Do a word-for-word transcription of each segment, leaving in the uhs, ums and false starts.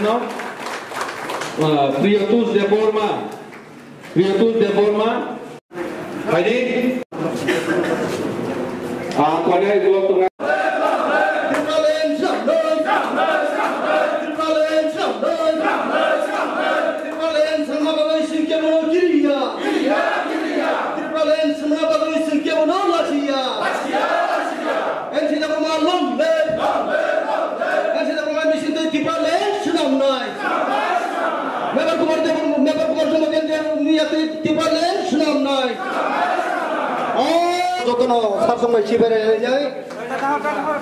Ah, Priyatus Debbarma. Priyatus Debbarma. Haidi. Ah, kau dia itu waktu. Tipraland swnamnai. Tipraland swnamnai. Tipraland swnamnai bagwi chwng kebono kiriya. Tipraland swnamnai bagwi chwng kebono lachiya. N C Debbarma long live. N C Debbarma mission tei Tipraland swnamnai. Mebar Kumar Debbarma, Mebar Kumar Jamatia ni yakni Tipraland swnamnai. Oh, jotono sar songbai sibai rajai.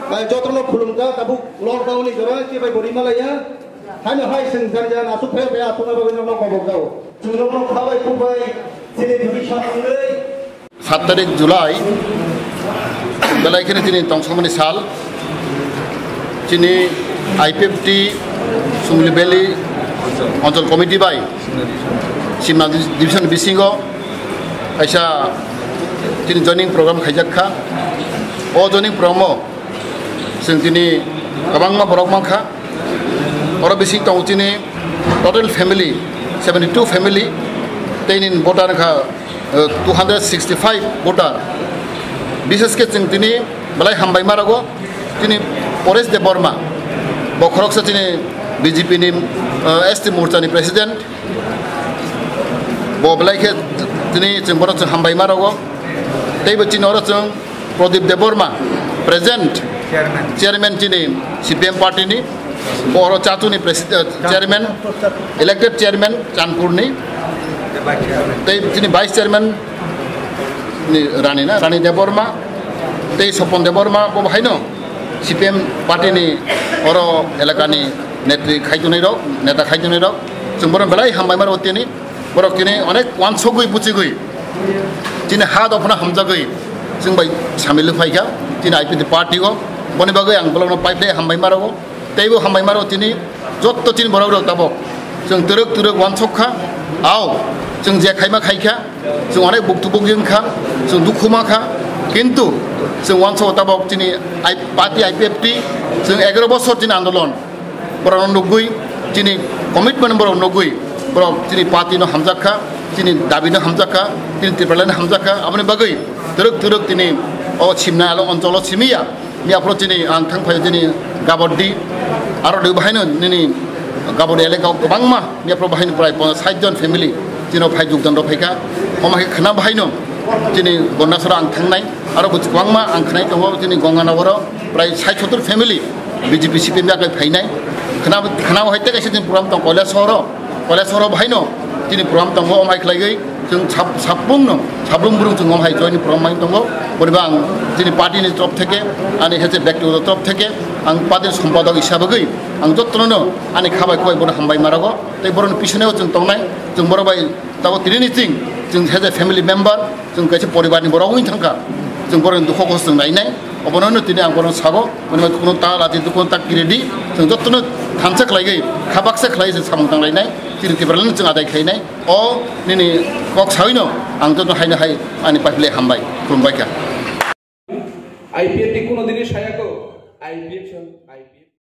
Bai jotono khulumkha, tabuk lockdown ni jora sibai bori malaya. Haino hai seng jan jan asuk phai phai asuk na bagwi no kobok jao. Chwng no khabai kubai chini division wngwi. Sat tarik July, belai kheno tini tongthokmani sal. Chini I P F T Sumli Valley Anchal Committee bai Simna Division bisingo kaisa chini joining program khaijak kha. O joining program o chwng tini kwbangma borok mankha. Oro bising tongo chini total family seventy two family, tei nini voter wngkha, eh, two hundred sixty five voter. Bishesh khe chwng tini belai hambai ma rogo chini Paresh Debbarma, bo khoroksa chini B J P ni, eh, S T Morcha ni president. Bo belai khe tini chwng bono chwng hambai ma rogo. Tei bo chini oro chwng Pradip Debbarma, present chairman, chairman chini C P M party ni, bo oro Chachuni president, chairman, elected chairman Chandpur ni, tei chini vice chairman ni Rani na, Rani Debbarma, tei Sopon Debbarma, bo haino C P M party ni oro elaka ni netri khaitonai rok, neta khaitonai rok, chwng bono belai hambai ma rogo tini. Borok tini onek wansogwi buchigwi chini ha dophano hamjagwi chwng bai samil wng phaikha chini I P F T party o. Boni bagwi ang bolokno paiphlai hambai ma rogo, teibo hambai ma rogo tini jotto chini borok rok tabok chwng twrwk twrwk wansok kha. Ao chwng je khaima khaikha, chwng onek buktu bukti wngkha, chwng dukhu ma kha, kintu chwng wansogo tabok chini I-, party I P F T chwng egaro bosor chini andolon. Borokno nugwi, chini commitment borok nugwi, borok chini party no hamjak kha, chini dabi no hamjak kha, chini Tipraland no hamjak kha, aboni bagwi twrwk twrwk tini o simna alo oncholo simiya. Miyaphoro chini ang thang phaio chini Gaboddi, aro dui bahaino nini Gaboddi elaka o kwbangma, miyaphoro bahaino prai ponchas sait jon family chini o phai jogdan rok phaikha. Omo hai khna bahaino chini Gondasora ang thangnai, aro kwbangma ang khnai tongo chini Gonganagar o prai sait sottor family. B J P C P M bai phainai. Khna, khna hai tei kaisa chini program tong Koilashahar o. Koilashahar o bahaino chini program tongo, omo hai khlaiwi chwng sab-, sabung no, sabung burung chwng omo hai join program mai tongo. Boriba ang chini party ni top theke, ani hete bektigoto top theke, ang party ni sompadok hisabagwi ang jottono no ani khabai khubai bono hambai ma rogo. Tei boroni pisoneo chwng tongnai, chwng borok bai tabo tini ni ching, chwng hete family member, chwng kaisa poribar ni borok wngwi thangkha. Chwng borokni dukho kosong chwng nainai. Obono no tini ang bono sabo, mani ma kuno ta lati dukho ta kiridi, chwng jottono thansa khlaigwi, khabaksa khlai se samung tanglainai, chini Tipraland chwng adai khlainai. O nini kok sawino ang joto haino hai ani paiphle hambai, khulumbai kha. I P F T kuno dini sayako, I P F son, I P F.